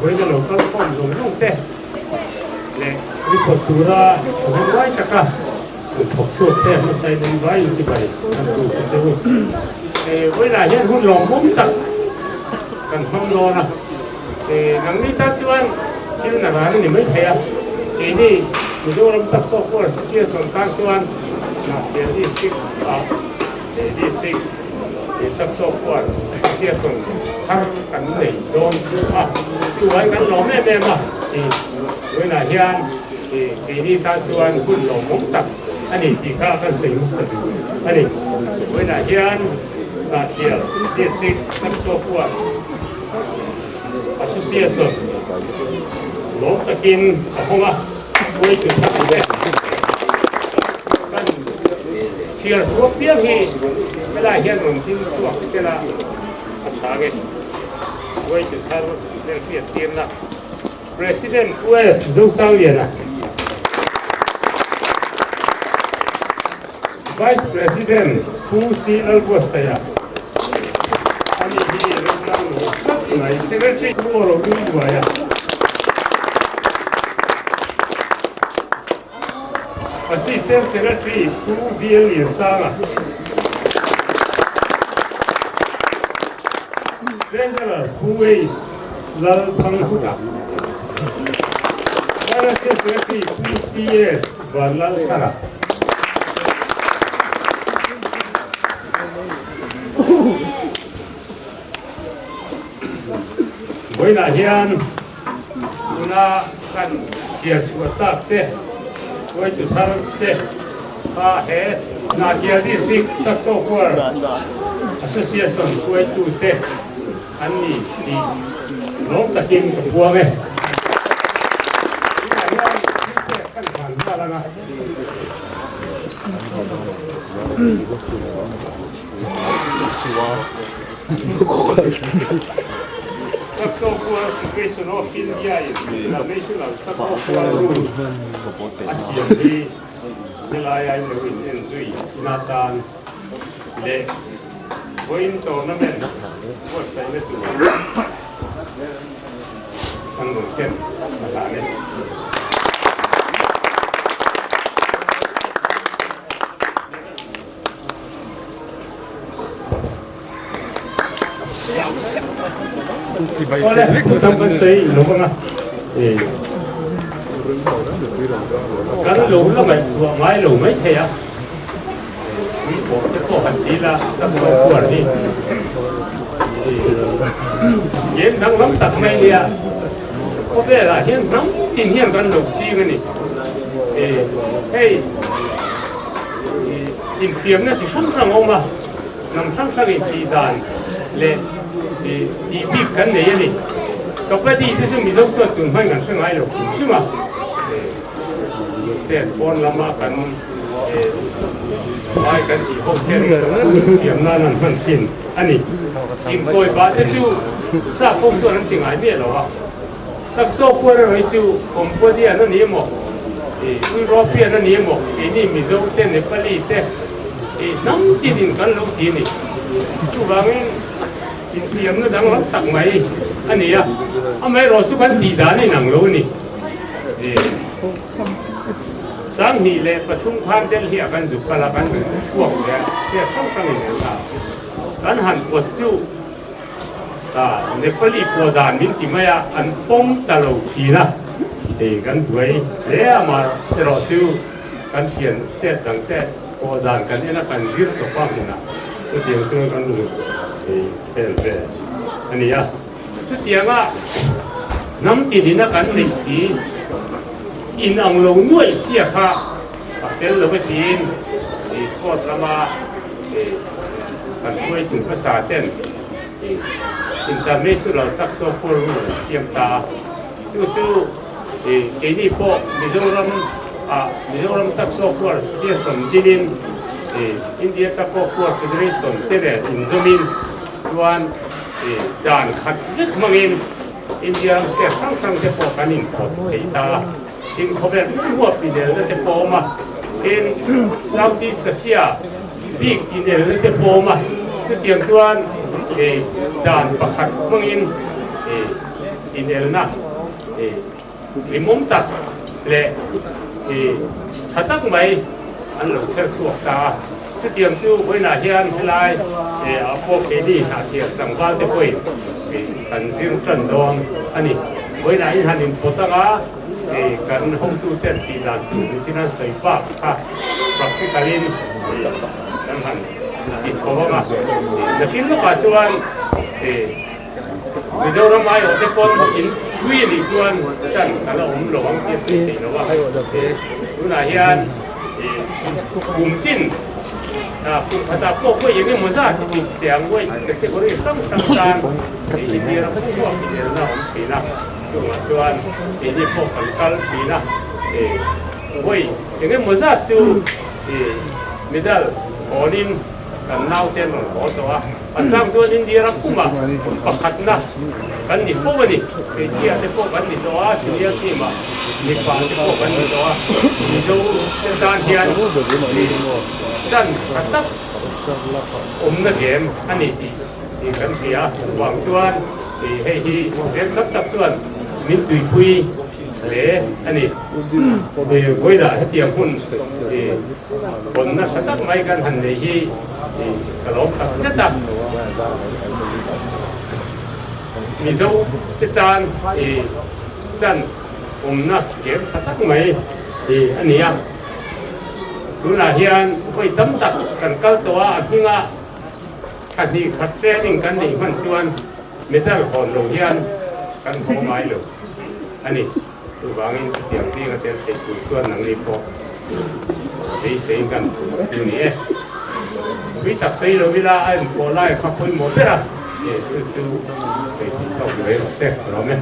Vawiina lo kal khawm zawng zawng te leh report tura thahnemngai taka an thawk chhuak te hmasain an vai in chibai an duh ta che u. Vawiinah hian hun lawmawm tak kan hmang dawn a, nangni tan chuan thil na ran a ni maithei a, keini Mizoram Taksaw Force Association tan chuan Hnahthial District ah District Taksaw Force Association thar kan nei dawn chu a, chuai kan lawm em em a, vawiinah hian Keini tan chuan hun lawmawm tak a ni tih kha kan sawi hmasa duh a ni. Vawiinah hian Hnahthial District Hnamchawkhuan Association lawm takin a hawng a, hruaitu thar te kan chhiar chhuak piang hi helai hian rawn ding chhuak sela a tha nge. Hruaitu thar hmelhriat tirna. President Pu Zosangliana, Vice President Pu C Lalbuatsaia, ani hi remchang lo tlat mai, Secretary Pu Rohmingbuaia, Assistant Secretary Pu VL Liansanga, Treasurer Pu Ace Lalthanghuta, Financial Secretary Pu CS Vanlalthara. Vawiinah hian Tuna kan chhiar chhuah tak te, hruaitu thar te kha he Hnahthial District Tax Software Association hruaitu te an ni tih lawm takin ka puang e. Tunah hian thil pek kan hlan nghal ang a. Taxofual Federation of India in International Taxofual Rule a siam hi helai a lo in en zui na tan leh vawiin tournament buatsaihna tur an rawn ken a hlan e. Awle, tam kan sawi lo vang a. Kan lo la ngaihtuah ngai lo mai thei a. Ui pawh te pawh han ti la, ka sawi fuar hi. Game danglam tak mai nia. Khawvelah hian hnam tin hian kan lo ching a ni. Hei. Infiamna chi hrang hrang a awm a, hnam hrang hrangin tih dan leh tih bik kan nei a ni. Kabaddi te chu Mizo chuan tun hmain kan hre ngai lo hrim hrim a, state pawn lama kan vai kan tih ho ten infiam nan an hman thin a ni. Inkawi pah te chu sap ho chuan an ti ngai miah lo a. Taksa fuar erawh hi chu Cambodian a ni emaw, European a ni emaw, keini Mizo te, Nepali te, hnam tinin kan lo ti a ni. Chuvangin infiamna danglam tak mai a ni a, amaherawh chu kan tih dan a inang lo a ni. 2003 khan Delhi ah kan zuk kal a, kan zuk chhuak leh a, state hrang hrangin an la a, kan han pawt chu. Nepali pawh dan min ti mai a, an pawm ta lo thin a, hei kan buai hle a, amaherawh chu kan thian state dang te pawh dan kan en a, kan zir chawp a hmunah chutiang chuan kan rawn hei hel ve a ni a. Chutianga hnam tinin a kan neih si inang lo nuaih sia kha a fel lo e tiin sport lama Kan hruaitu hmasa ten International Tax of Four Rule an siam ta a, chu chu keini pawh Mizoram ah Mizoram Tax of War Association dinin India Tax of War Federation te nen inzawmin chuan dan khat vek hmangin India ram state hrang hrang te pawh kan inthawt thei ta a. Tin khawvel huap inelna te pawh a awm a, tin Southeast Asia bik inelna te pawh a awm a, chutiang chuan dan pakhat hmangin. inelna hlimawm tak leh tha tak mai an lo chher chhuak ta a. Chutiang chu vawiinah hian helai ah pawh keini hnahthial tlangval te pawhin kan zir tan dawn a ni. Vawiinah in han inpawt ang a, kan hotuten tih dan tur ni chin an sawi bak kha practical in kan han ti chho ang a. Nakin lawkah chuan Mizoram aiawh te pawn in tui a nih chuan chance a la awm lo ang tih a sawi theih lo a. Tunah hian kum tin kum khatah pawh pawh eng emaw zat i tih teh ang uaih category hrang hrang tan India ram chhuak inelna a awm thin a. Chungah chuan keini pawh kan kal thin a. Vawi eng emaw zat chu medal hawnin kan naute an rawn haw tawh a. A chang chuan India ram pumah pakhatna kan ni fo a ni. Hmeichhia te pawh kan ni tawh a, senior team ah mipa te pawh kan ni tawh a. Mizo te tan hian chance tha tak awmna game a ni tih kan hria a. Chuvang chuan hei hi veng tam tak chuan min tuipui hle a ni. Vawilah hetiang hun hawnna tha tak mai kan han nei hi Ka lawm tak zet a, Mizo te tan chance awmna game tha tak mai a ni a. Tunah hian vawi tam tak kan kal tawh a, a hminga thla hnih khat training kan neih hman chuan medal hawn lo hian kan haw ngai lo a ni. Chuvangin chutiang zinga tel theih tur chuan nangni pawh beiseiin kan chu ni e. Tui tak sawi lo ila a inpawh lai kha pawimawh ber a, chu chu sawi tih tawk mai rawh se, ka lawm e.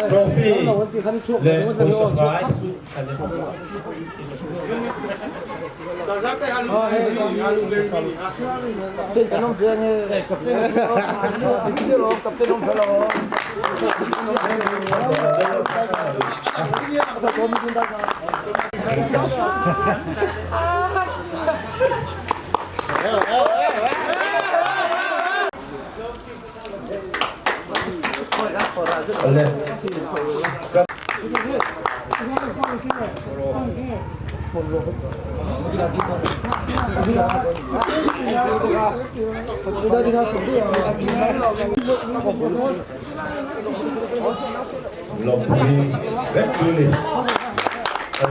Trophy leh pawisa fai a ni. Lawmpui vek chu ni.